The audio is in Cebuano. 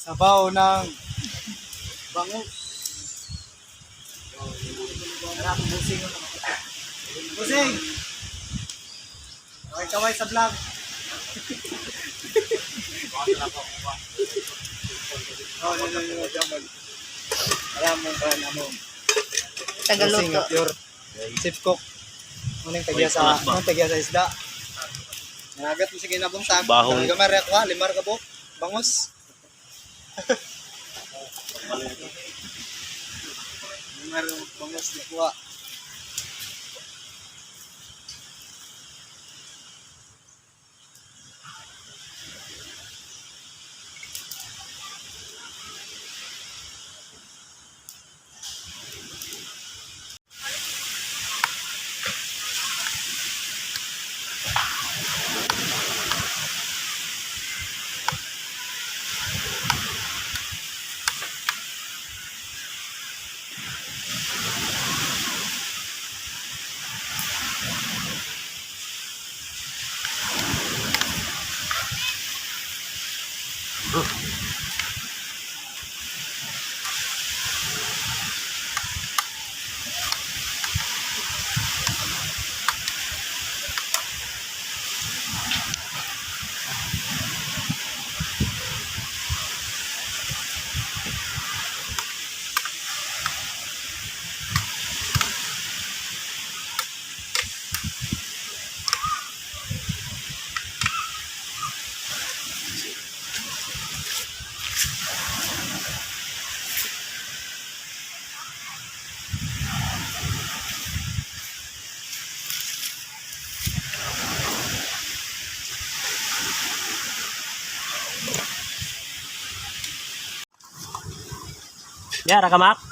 Sabaw ng bangus. Tara, busing. Busing! Okay, kaway sa vlog. Oh, no, no, no, no. Alam mo ba na mo? Busing Tagaluto. nga pure. Chef cook. Anong tagya sa, anong tagya sa isda? Nanagat mo sige nabong sa. Bahong. Gamay rekwa, limar ka po. Bangus. Limar bangus nakuha. Yara ka, Mac?